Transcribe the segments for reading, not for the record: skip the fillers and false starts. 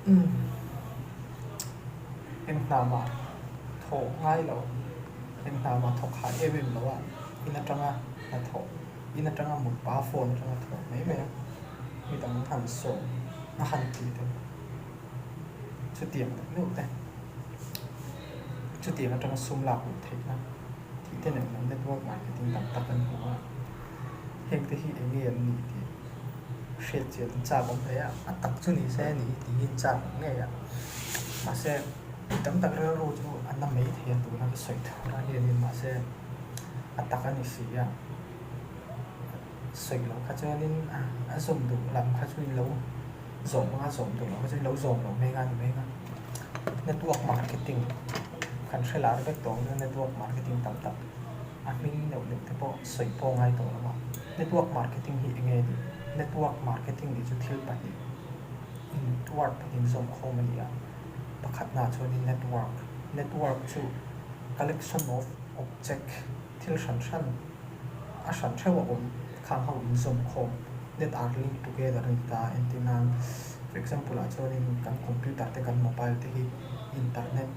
Umm eng hna mah thawh ngai lo, eng hna mah thawk hah em em lo a, in atanga hnathawh, in atanga mut pah a phone atanga thawh mai mai a, midang han sawm a han tih te chutiang tak meuh te, chutiang atanga sum lak luh theihna tih te nen lam network marketing tam tak an hmu a, heng te hi eng nge an nih tih. Hriat chian an chak awm hle a, a tak chu ni se ni tih hi an chak awm ngei a. Mahse, mi tam tak rilru chu a na mai thei a tuna ka sawi thur a hianin mahse a tak a ni si a, sawi loh kha chuanin a zawm duh lam kha chu in lo zawm anga zawm duh loh kha chu in lo zawm loh mai nga ni mai nga. Network marketing kan hre lar vek tawh ang chuan network marketing tam tak. A hming neuh neuh te pawh sawi pawh ngai tawh lo a. Network marketing hi enge ni? Network marketing tih chu thil pahnih in word pahnih zawm khawm a ni a. Pakhatnaah chuanin network, network chu collection of object, thil hran hran, a hran theuh a awm khang ho in zawm khawm, that are linked together a ni ta. Entir nan, for example ah chuanin kan computer te kan mobile te hi internet,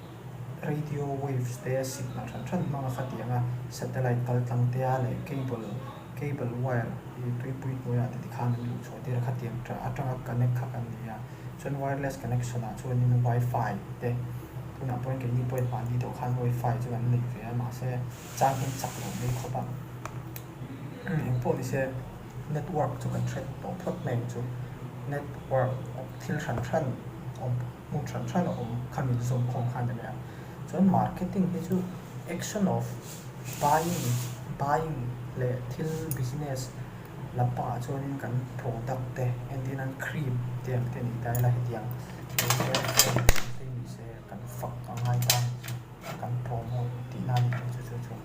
Radio waves te signal hran hran hmang a kha tiang a, satellite kal tlang te a leh cable cable wire ih tuipui hnuaiah te tikhan an luh chhuah tir a kha tiang atanga connect kha kan ni a, chuan wireless connection ah chuanin wifi te tunah pawhin keini pawhin mahni deuh khan wifi chu kan nei ve a mahse chang hian chak loh mai khawp a, engpawh nise network chu kan hre tawh phawt mai ang chu network thil hran hran awm. Hmun hran hran a awm kha min zawm khawm khan a ni a. Chuan marketing hi chu action of buying, buying leh thil business lampangah chuanin kan product te entir nan cream te ang te a ni ta ila hetiang te ni se kan fak a ngai ta a ni chu kan promote tihna a ni ang chu chu chu.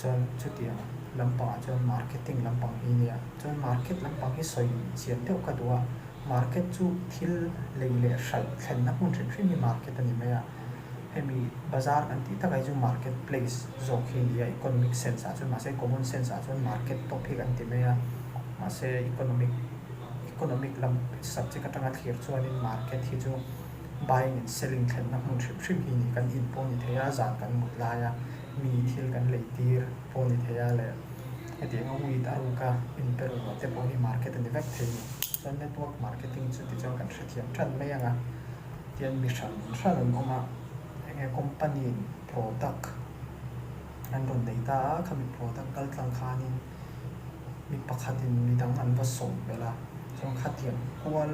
Chuan chutiang lampangah chuan marketing lampang hi a nia. Chuan market lampang hi sawi chian deuh ka duh a. Market chu thil lei leh hralh thlenna hmun hrim hrim hi market a ni mai a, hemi bazar kan tih takah hi chu market place zawk hi a ni a, economic sense ah chuan mahse common sense ah chuan market tawp hi kan ti mai a, mahse economic economic lam subject atanga thlir chuanin market hi chu buying and selling thlenna hmun hrim hrim hi a ni, kan in pawh a ni thei a, zan kan mut laia mi thil kan lei tir pawh a ni thei a leh hetianga weed a ruka inpe ruah te pawh hi market a ni vek thei a ni. Chuan network marketing chu tichuan kan hrethiam tan mai ang a, tian mi hran hran an awm a, enge company in product an rawn nei ta a, khami product kal tlang khanin mi pakhatin midang an va sawm belh a, chuan khatiang kual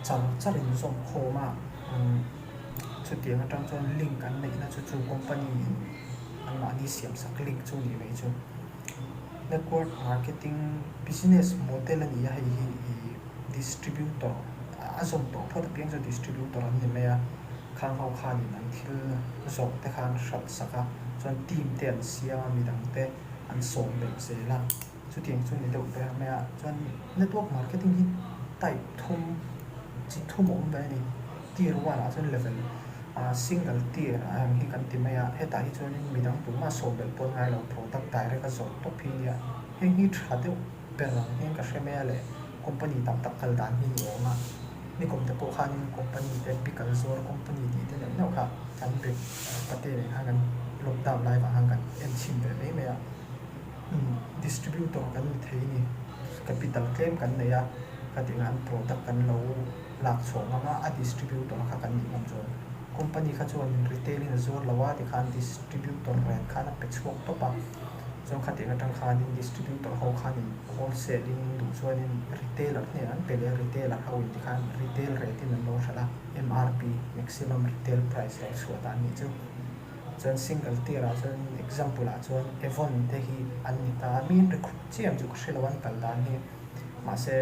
char char in zawm khawm a, chutiang atang chuan link an neihna chu chu company in anmahni siamsak link chu nih mai chu. Network marketing business model a ni a, hei hi ih distributor a zawm tawh phawt apiang chu distributor an ni mai a, khang ho khanin an thil zawrh te kha an hralh sak a, chuan team te an siam a, midang te an sawm belh zel a, chutiang chu a ni deuh ber mai a, chuan network marketing hi type thum chi thum a awm ve a ni, tier one ah chuan level. Single tier ang hi kan ti mai a, hetah hi chuanin midang tumah sawm belh pawn ngai lo product direct a zawrh tawp hi nia, heng hi tha deuh ber ang hian ka hre mai a leh company tam tak kal dan hi ni awm a, nikum te pawh khanin company te pickle zuar company tih te neuh neuh kha kan ri pate nen khan kan lockdown lai vang khan kan en chhin ve mai mai a, distributor kan ni thei a ni, capital tlem kan nei a, khatiang an product kan lo. Lak chhuah ngam a, a distributor kha kan nih ngam chuan company kha chuan retail in a zuar lo a tikhan distributor rate khan a pe chhuak tawp a, chuan khatiang atang khanin distributor ho khanin wholesale in duh chuanin retailer hnenah an pe leh a, retailer ho in tikhan retail rate in an lo hralh a, MRP, maximum retail price, lo chhuah dan nih chu. Chuan single tier ah chuan example ah chuan Avon te hi an ni ta a, mi in recruit chiam chu ka hre lo an kal dan hi mahse.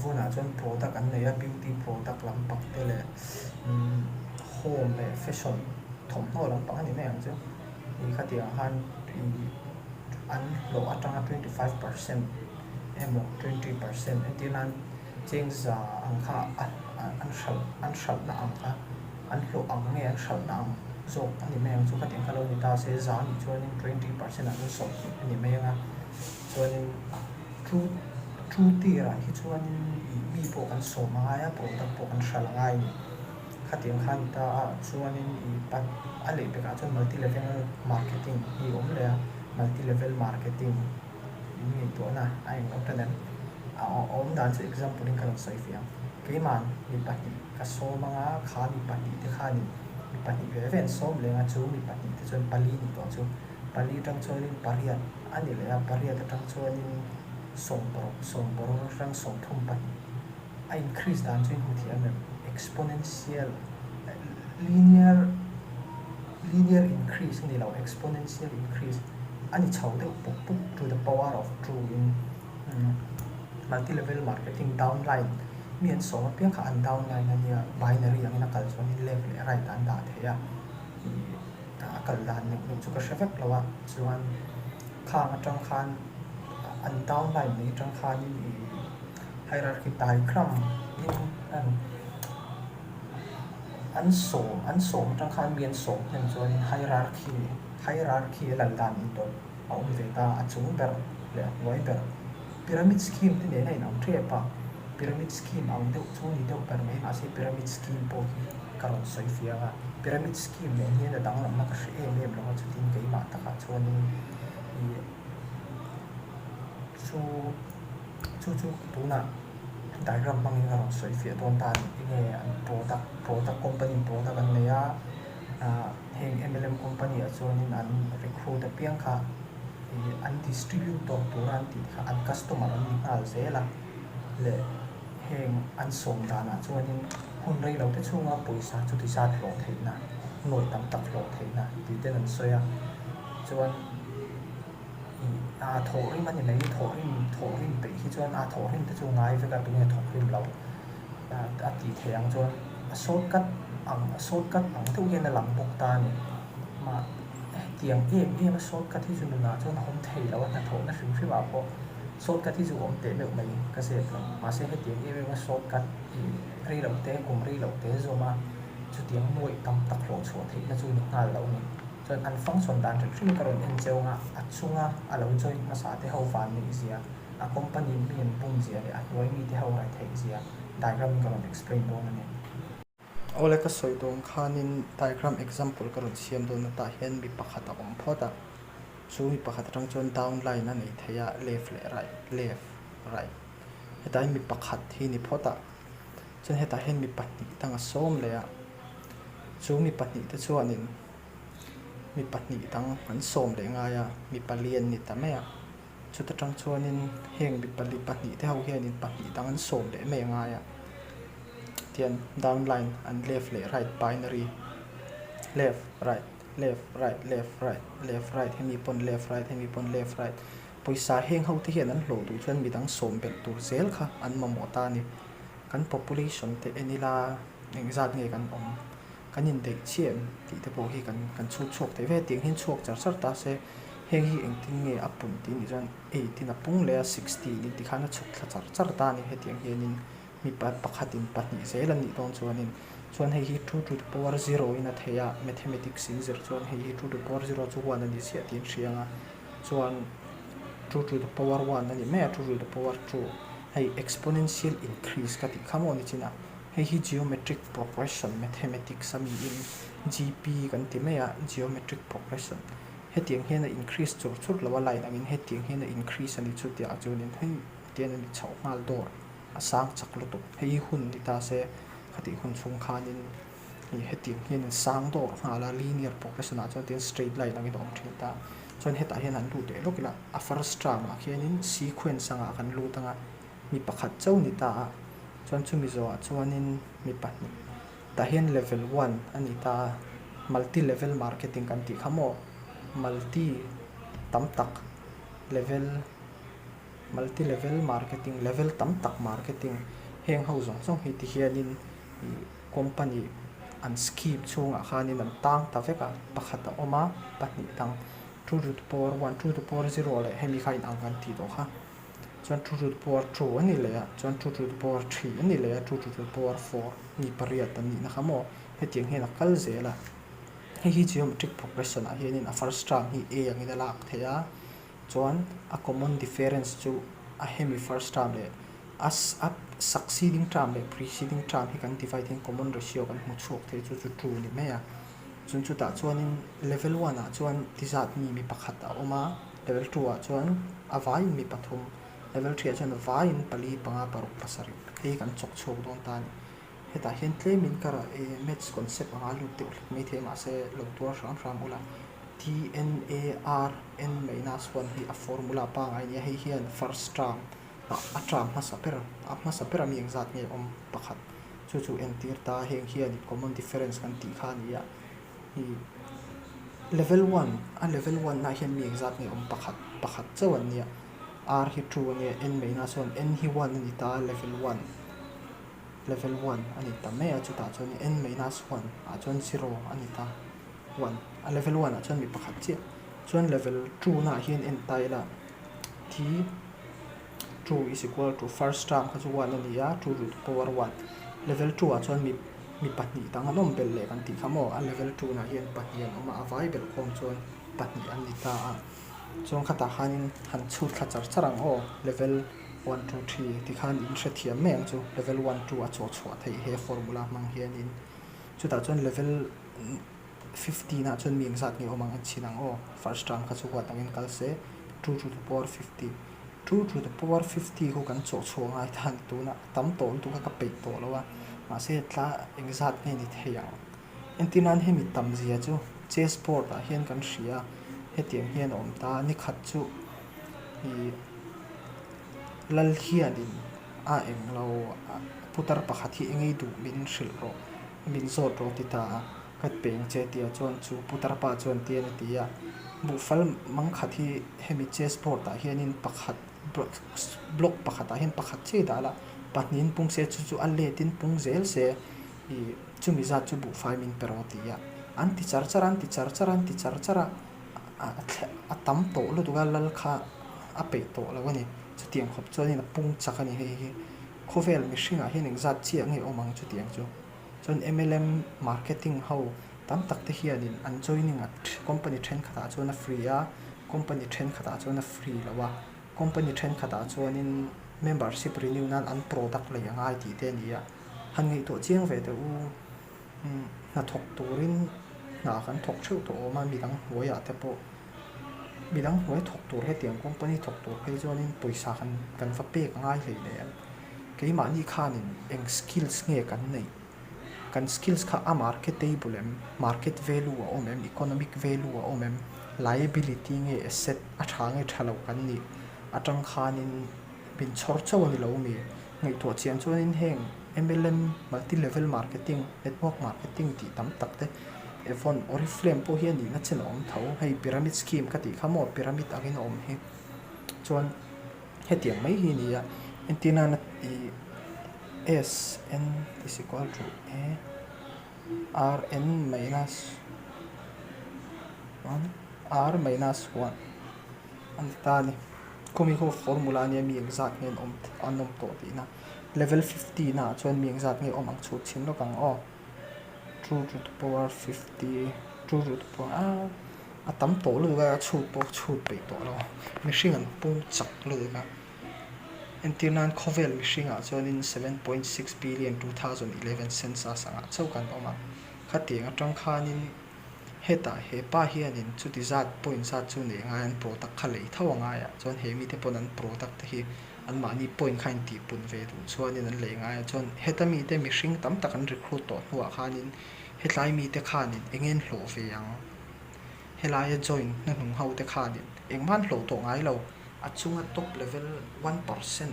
Vunah chuan product an nei a, beauty product lampang te leh home leh fashion thawmhnaw lampang a ni mai ang chu. Ih khatiang khan ih an hlawh atanga 25% emaw 20% entir nan cheng za ang kha an hralh an hralhna ang kha an hlawh ang nge an hralhna ang zawk a ni mai ang chu. Khatiang kha lo ni ta se za a nih chuanin 20% ah chuan 20 a ni mai ang a, chuanin. Chu chu tirah hi chuanin ih mi. Mi pawh kan sawm a ngai a, product pawh kan hralh a ngai a ni. Khatiang kha a ni ta a, chuanin i pan a lehpekah chuan multi level marketing hi a awm leh a, multi level marketing in ngaihtuahna a eng lo tan em? A awm dan chu example in ka rawn sawi ve ang. Keiman mi pahnih ka sawm anga kha mi pahnih te khanin mi pahnih ve ve an sawm leng a, chu mi pahnih te chuan pali nih tawh chu pali atang chuanin pariat a ni leh a, pariat atang chuanin sawmparuk, sawmparuk atang 32 a increase dan chu in hmu thiam em? Exponential, linear, linear increase a ni lo, exponential increase a ni chho deuh puk puk to the power of two in multi level marketing downline mi an sawm apiang kha an downline a nia, binary angin a kal chuanin left leh right an dah thei a, ih a kal dan neuh neuh chu ka hre vek lo a, chuan khang atang khan an downline mai atang khanin ih hierarchy diagram in an an sawm an sawm atang khan mi an sawm hnem chuanin hierarchy hierarchy a lal dan intawlh a awm ve ta a chung ber leh a hnuai ber pyramid scheme te nen a inang tep a pyramid scheme ang deuh chu ni deuh ber mai mahse pyramid scheme pawh hi ka rawn sawi fiang a pyramid scheme nen hian a danglamna ka hre em em lo a chutin keimah takah chuanin ih chu Chu chu tunah diagram hmangin ka rawn sawi fiah dawn ta a ni. Enge an product, product company in product an nei a, ah heng MLM company ah chuanin an recruit apiang kha ih an distributor tura an tih kha an customer an ni nghal zel a leh heng an sawm danah chuanin hun rei lo te chhunga pawisa chuti zat hlawh theihna, nuai tam tak hlawh theihna tih ten an sawi a, chuan. A thawhrim a ni mai, thawhrim thawhrim peih hi chuan a thawhrim te chu ngai vek a tunge thawhrim lo a tih theih ang chuan a shortcut ang shortcut ang deuh hian a lang bawk ta a ni. Mah hetiang em em a shortcut hi chu nunah chuan a awm thei lo a hnathawhna hrim hrim ah pawh shortcut hi chu awm teh meuh mai ka zep lo mahse hetiang em em a shortcut ih rei lo te kum rei lo te zawm a chutiang nuaih tam tak hlawh chhuah theihna chu ni nghal lo a ni. Chuan an function dan hrim hrim ka rawn en cheu anga a chunga a lo join hmasa te ho van neih zia, a company mi an bum zia leh a hnuai mi te ho rai theih zia diagram in ka rawn explain dawn a ni. Awle ka sawi dawn khanin diagram example ka rawn siam dawn atah hian mi pakhat a awm phawt a, chu mi pakhat atang chuan down line a nei thei a left leh right, left, right hetah hian mi pakhat hi ni phawt a, chuan hetah hian mi pahnih dang a sawm leh a, chu mi pahnih te chuanin. Mi pahnih dang an sawm leh ngai a, mi pali an ni ta mai a. Chuta tang chuanin heng mi pali pahnih te ho hianin pahnih dang an sawm leh mai a ngai a. Tihian down line an left leh right binary left right left right left right left right hemi pawn left right hemi pawn left right pawisa heng ho te hian an hlawh duh chuan midang sawm belh tur zel kha an mamawh ta a ni. Kan population te en ila engzat nge kan awm. Kan indaih chiah em tih te pawh hi kan kan chhut chhuak thei ve tiang hian chhuak char char ta se heng hi engtin nge a pun tih nih chuan eight in a pung leh a sixty in tikhan a chhuk thla char char ta a ni hetiang hianin mi pakhat in pahnih zel a nih dawn chuanin chuan hei hi two to the power zero in a thei a mathematics in zir chuan hei hi two to power zero chu one a ni chiah tih an hria ang a chuan two to the power one a ni mai a two to the power two hei exponential increase ka tih kha maw ni chin a. Hei hi geometric progression mathematics a miin GP kan ti mai a, geometric progression. Hetiang hian a increase chur chur lo a line angin hetiang hian a increase a ni chu tiah chuanin hei tian a ni chhoh nghal dawr a sang chak lutuk. Hei hi hun ni ta se khatih hun chhung khanin ih hetiang hian in sang dawr nghal a linear progression ah chuan tian straight line angin a awm thin ta. Chuan hetah hian han lut leh lawk ila a first term ah khianin sequence angah kan lut ang a. Mi pakhat chauh ni ta a, chuan chumi zawhah chuanin mi pahnih tah hian level one a ni ta a, multi level marketing kan tih kha maw multi tam tak level multi level marketing level tam tak marketing heng ho zawng zawng hi ti hianin ih company an scheme chhungah khanin an tang ta vek a, pakhat a awm a pahnih dang two to the power one two to the power zero leh hemi kha inang kan tih tawh kha. Chuan two to the power two a ni leh a, chuan two to the power three a ni leh a, two to the power four ni pariat an nihna kha maw hetiang hian a kal zel a. Hei hi geometric progression ah hianin a first term hi a angin a lak theih a, chuan a common difference chu a hemi first term leh. A a succeeding term leh preceding term hi kan divide hian common ratio kan hmu chhuak thei chu chu two ni mai a. Chun chutah chuanin level one ah chuan ti zat mi mi pakhat a awm a, level two ah chuan a vaiin mi pathum, level three ah chuan a vaiin pali panga paruk pasarih hei kan chawk chhuak dawn ta a ni. Hetah hian tlemin ka rah e maths concept anga lut deuh hlek mai thei mahse lo tuar hram hram ula TNAR N minus one hi a formula pangai nia hei hian first term ah a term hmasa ber a hmasa ber ami engzat nge awm pakhat chu chu entir ta heng hian common difference kan tih kha a ni a ih level one a level one ah hian mi engzat nge awm pakhat pakhat chauh an nia R hi two a nia N minus one N hi one a ni ta level one. Level one a ni ta mai a, chutah chuan n minus one ah chuan zero a ni ta one a level one ah chuan mi pakhat chiah chuan level two na ah hian en ta ila t two is equal to first term kha chu one a ni a two root power one level two ah chuan mi mi pahnih dang an awm belh leh kan tih kha maw a level two na ah hian pahnih an awm a a vai belh khawm chuan pahnih an ni ta a chuan khatah khanin han chhut thla char char ang aw level. One two three tikhan in hrethiam mai ang chu level one two a chawh chhuah theih he formula hmang hianin chutah chuan level fifteen ah chuan mi engzat nge awm ang en chhin ang aw first term kha chu huat angin kal se two to the power fifty two to the power fifty khu kan chawh chhuah ngai ta ani tunah a tam tawh lutuk a ka peih tawh lo a mahse tla engzat nge ni thei ang entir nan hemi tam zia chu chess board ah hian kan hria hetiang hian a awm ta nikhat chu. Ih lal hianin a englo putar pakhat hi engei duh min hrilh rawh min zawt rawh ti ta a ka peng che tia chuan chu putar pa chuan tian a ti a buhfal mangkhat hi hemi chess board ah hianin pakhat block pakhat ah hian pakhat chiah dah la pahnihin pung se chu chu a let in pung zel se ih chumi zat chu buhfai min pe rawh a ti a an ti char char a an ti char char a an ti char char a. A tam tawh lutuk a lal kha a peih tawh lo a ni. Chutiang khawp chuanin a pung chak a ni hei hi. Khawvel mihringah hian engzat chiah nge awm ang chutiang chu. Chuan MLM marketing ho tam tak te hianin an joining a company thenkhatah chuan a free a, company thenkhatah chuan a free lo a. Company thenkhatah chuanin membership renew nan an product lei a ngai tih te a ni a. Han ngaihtuah chiang ve teh u. Hna thawk turin hna kan thawk theuh tawh awm a, midang hnuaiah te pawh midang hnuai thawk tur hetiang company thawk tur phei chuanin pawisa kan kan va pek a ngai hlei leh em. Keimahni khanin eng skills nge kan neih? Kan skills kha a marketable em? Market value a awm em? Economic value a awm em? Liability nge asset a tha nge tha lo kan nih atang khanin min chhawr chauh a ni lo mi? Ngaihtuah chian chuanin heng MLM, Multi Level Marketing, Network Marketing tih tam tak te, Avon, Oriflame pawh hi a nihna chen a awm tho. Hei Pyramid Scheme ka tih kha maw Pyramid angin a awm hi. Chuan hetiang mai hi a ni a, entir nana ih S N is equal to A R N minus one R minus one a ni ta a ni. Khumi khu formula ania mi engzat nge an awm an awm tawh tihna. Level 15 ah chuan mi engzat nge awm ang chhut chhin lawk ang aw. Two to the power 50 two to the power ah a tam tawh lutuk a chhut pawh chhut peih tawh lo. Mihring an pung chak lutuk a. Entir nan khawvel mihring ah chuanin 7.6 billion 2011 census angah chauh kan awm a. Khatiang atang khanin Hetah he pa hianin chuti zat point zat chu nei angai an product kha lei tho angai a, chuan he mite pawn an product te hi anmahni point kha intih pun ve duh chuanin an lei ngai a, chuan heta mite mihring tam tak an recruit tawh hnuah khanin hetlai mite khanin eng nge an hlawh ve ang? Helaia join hnuhnung ho te khanin engmah an hlawh tawh ngai lo, a chunga top level 1%,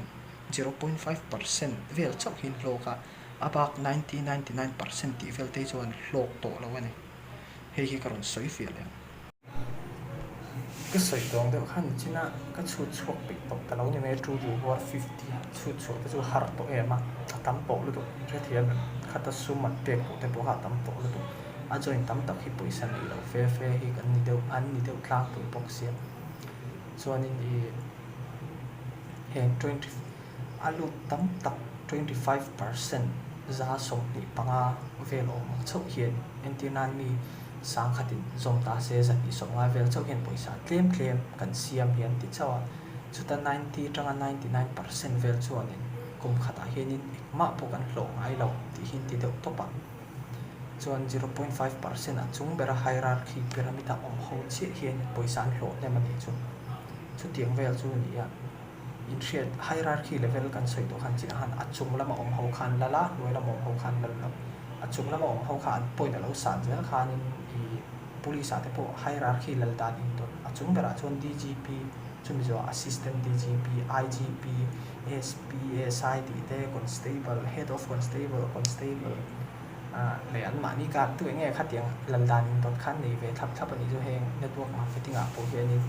0.5% vel chauh hi an hlawk a. A bak ninety ninety nine percent tih vel te hi chuan hlawk tawh lo a ni. Hei hi ka rawn sawi fiah leh ang. Ka sawi tawng deuh khan nichin a ka chhut chhuak peih tawh ta lo ni mai two to four fifty chhut chhuah te chu har tawh em a, a tam tawh lutuk hrethiam em khata sum an pek tawh te pawh kha a tam tawh lutuk a join tam tak hi pawisa neih loh fe fe hi kan ni deuh an ni deuh tlangpui bawk sia chuanin ih heng twenty A lut tam tak 25% 25% vel awm ang chauh hian entir nan mi sangkhatin zawm ta se 250 vel chauh hian pawisa tlem tlem kan siam hi an ti chauh a, chuta 90 atanga 99% vel chuanin. Kum khatah hianin engmah pawh kan hlawh ngai lo tih hi an ti deuh tawp a. Chuan 0.5% a chung bera hierarchy pyramid a awm ho chiah hian pawisa an hlawh hnem a nih chu. Chutiang vel chu a ni a. Inhriat hierarchy level kan sawi tawh khan chiah khan a chung lama awm ho khan lal a, hnuai lama awm ho khan lal lo. A chung lama awm ho kha an point a lo san zel khanin ih police ah te pawh hierarchy lal dan indawt a chung berah chuan DGP chumi zawhah assistant DGP, IGP, SP, SI tih te constable, head of constable, constable ah leh anmahni kar tu eng nge khatiang lal dan indawt khan nei ve thlap thlap a nih chu heng network marketing ah pawh hianin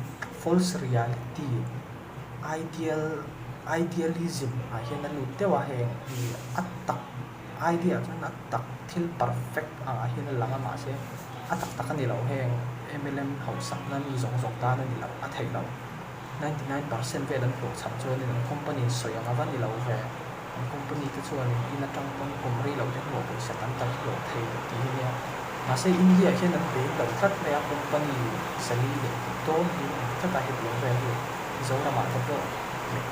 false reality Ideal, idealism, ah hian a lut deuh a, heng i a tak idea ah chuan a tak thil perfect ang ah hian a lang a mahse a tak tak a ni lo heng mlm hausakna mi zawng zawng tan a ni lo a theih lo 99% vel an hlawh cham chuanin an company in sawi ang a va ni lo ve an company te chuanin in atang pawn kum rei lo te hnuah pawisa tam tak hi hlawh thei tih hi nia mahse India ah hian an beng lo tlat mai a company sali leh tih dawn hi a awm tlat a hetiang vel hi. Zoramah te pawh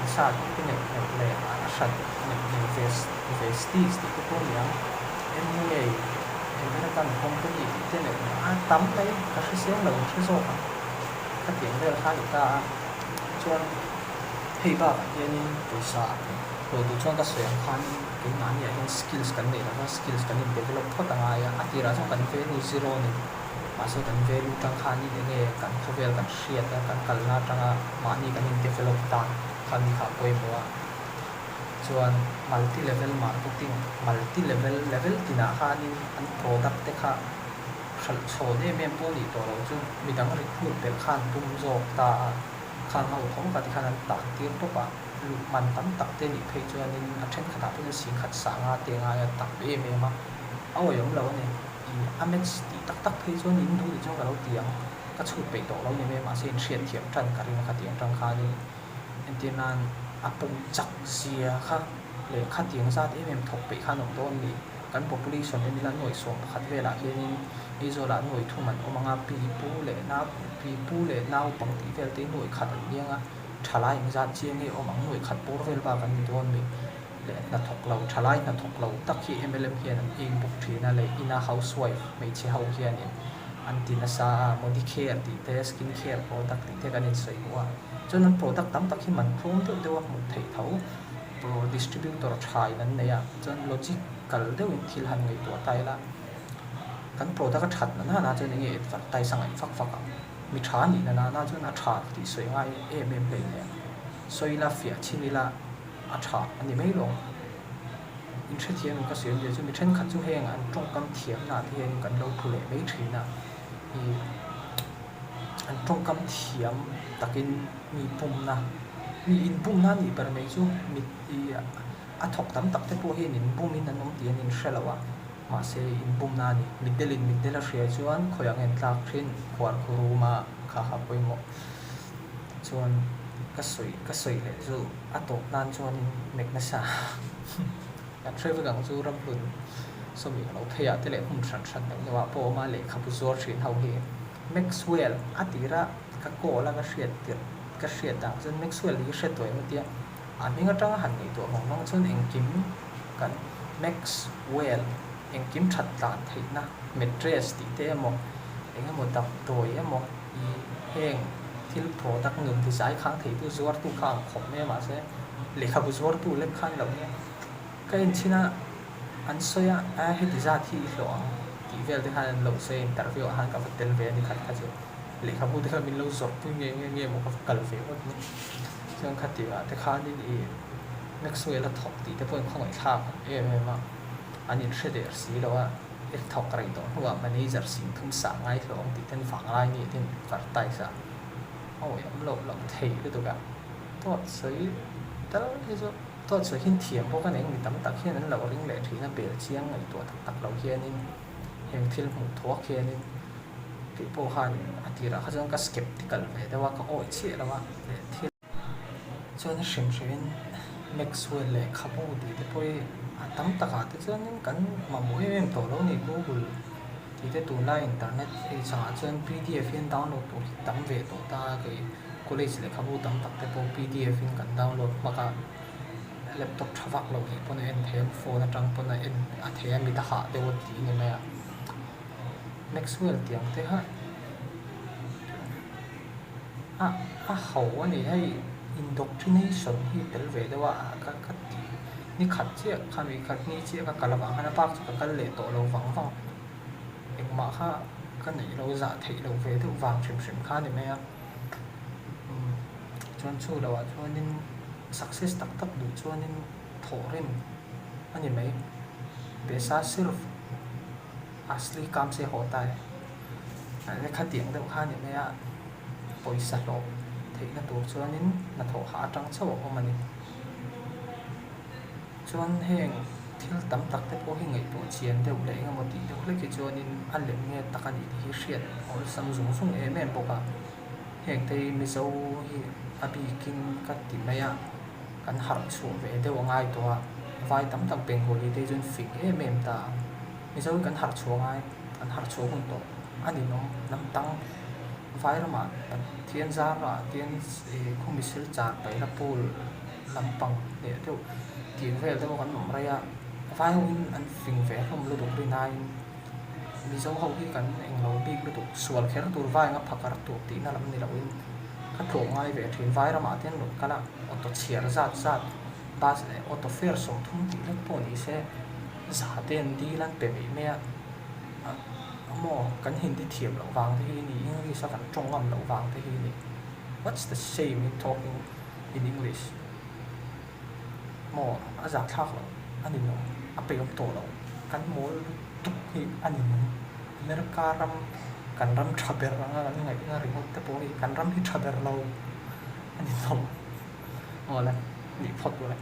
nasa tih te neuh neuh leh a hran neuh neuh Vestige tih te pawh a ni ang. Amway, American company tih te neuh neuh a tam mai ka hre siang lo hre zawk ang. Khatiang vel kha a ni ta a. Chuan hei bakah hianin pawisa hlawh duh chuan ka sawi ang khanin keimahniah hian skills kan neih lova skills kan in develop phawt a ngai a. A tirah chuan kan value zero a ni. Mahse kan value tang khanin eng nge kan khawvel kan hriat a, kan kalna atanga mahni kan in develop dan kha mi kha a pawimawh a. Chuan multi level marketing, multi level, level tinah khanin an product te kha hralh chhawn em em pawh a nih tawh loh chu midang recruit belh khan tum zawk ta a, khang ho tho kha tikhan an tan tir tawp a, luh man tam tak te nih phei chuanin a thenkhatah pawh chuan singkhat sanga te ngaia tam em em a, a awihawm lo a ni. Ih a match tih tak tak phei chuan in duh nih chuan ka lo ti ang, ka chhut peih tawh lo ni mai mahse in hriat thiam tan ka ring a khatiang atang khanin entir nan a pum chak zia kha leh khatiang zat em em thawk peih khan awm dawn ni, kan population en ila nuaih sawm pakhat velah hianin Aizawlah nuaih thum an awm ang a, pi pu leh nau pi pu leh naupang tih vel te hi nuaih khat an ni ang a, thalai engzat chiang nge awm ang nuaih khat bawr vel bak an ni dawn mi. Leh hnathawk lo, thalai hnathawk lo tak hi mlm hian an aim bawk thin a, leh ina housewife hmeichhe ho hianin an ti nasa a, Modicare tih te, skin care product tih te kan insawi hmuh a, chuan an product tam tak hi man tlawm deuh deuh a hmuh theih tho, pro distributor tha in an nei a, chuan logical deuhin thil han ngaihtuah ta ila, kan product a that na nana chuan enge advertise a ngaih vak vak ang, mi tha nih na nana chuan a tha tih sawi ngai em em hleinem, sawi ila fiah chhin ila. a tha a ni mai lo. In hrethiam in ka sawi awmzia chu mi thenkhat chu heng an tawngkam thiamna te hian kan lo thu leh mai thin a, ih an tawngkam thiam takin mi pumna mi inbumna a nih ber mai chu mi ih a thawk tam tak te pawh hian inbumin an awm tih an inhre lo a, mahse inbumna a ni. Mitdelin mitdel a hria chuan khawiah nge an tlak thin khuar khuruma kha kha pawimawh. Chuan ka sawi ka sawi leh chu a tawp nan chuanin mek nasa kan hre vek ang chu ramhlun sawmi ka lo phei ah te leh hmun hran hran deuh deuh ah pawh a awm a lehkhabu zuar thin ho hi Maxwell a tira ka call a ka hriat tirh ka hriat dan chuan Maxwell hi hre tawh em a tia a hming atanga han ngaihtuah vang vang chuan engkim kan Maxwell engkim that tlan theihna mattress tih te emaw eng emaw damdawi emaw Ih, heng thil product nun tizai khang theitu zuartu kha ang khawp mai a mahse lehkhabu zuartu lek khan lo nia. Ka en chhin a, an sawi a, a heti zat hi i hlawh ang tih vel te khan an lo sawi a, interview ah khan ka va tel ve a ni khat kha chu. Lehkhabu te kha min lo zawrhpui nge nge nge maw ka va kal ve ngawt ni. Chuan khatia te khanin ih Maxwell a thawk tih te pawhin khawngaih thlak em em a, an inhre der si lo a. I thawk rei tawh hnuah manager sing thum sah ngai hlawh ang tih ten vanglai ni ten advertise a awi awm loh loh thei lutuk a, dawt sawi tal hi chu dawt sawi hian thiam bawk a eng mi tam tak hian an lo ring leh thin a bel chiang ngaihtuah tak tak lo hianin heng thil hmuh thuak hianin tih pawh khan a tirah kha chuan ka skeptical ve deuh a ka awi chiah lo a leh thil. Chuan a hrim hrimin Maxwell lehkhabu tih te pawh hi a tam takah te chuanin kan mamawh em em tawh lo a ni Google tih te tunlai internet hei changah chuan pdf hian download tur hi tam ve tawh ta a kei college lehkhabu tam tak te pawh pdf in kan download hmak a. Laptop tha vak lo theih pawn a en thei a, phone atang pawn a en a thei a, mit a hah deuh a tih a ni mai a. Maxwell tiang te kha a a ho a ni hei indoctrination hi tel ve deuh a ka ka ti ni khat chiah khami khat ni chiah ka kal avang khan a bak chu ka kal leh tawh lo vang vang engmah kha ka neih lo zah theih loh ve deuh vang hrim hrim kha a ni mai a umm chuan chu loh ah chuanin success tak tak duh chuanin thawh rem a ni mai pesa sirf. Asli kam se haw ta e. Khatiang deuh kha a ni mai a, pawisa hlawh theihna tur chuanin hnathawh hah atang chauh a awm a ni. Chuan heng thil tam tak te pawh hi ngaihtuah chian deuh leh eng emaw tih deuh hlek hi chuanin a lem nge tak a nih tih hi hriat awlsam zung zung em em bawk a. Heng te hi Mizo hi a bikin ka ti mai a, kan harh chhuah ve deuh a ngai tawh a, vai tam tak Bengali te hi chuan fing em em ta a. Mizo hi kan harh chhuah ngai, kan harh chhuah hun tawh a ninawm lam tang vai ramah Pathian zarah tian ih khumi silchar paihna pool lampang leh deuh tih vel te pawh kan awm rei a, vai ho in an fing ve hlawm lutuk rinaiin Mizo ho hi kan englo bik lutuk sual kher tur vai anga phakar tur tihna lam ni loin ka tlawh ngai ve thin vai ramah te an rawn kal a auto chhiar zat zat bus leh auto fare 30 tih lek pawh ni se. Za te an dil an pe mai mai a, maw kan Hindi thiam loh vang te hi ni, English a kan tawng ngam loh vang te hi ni, what's the shame in talking in English? Maw a zah thlak loh a ni lo, a peihawm tawh loh, kan mawl lutuk hi a ni mai, America ram kan ram tha ber anga kan ngaihna ringawt te pawh hi kan ram hi tha ber lo a ni lo, aw le nih phawt ule.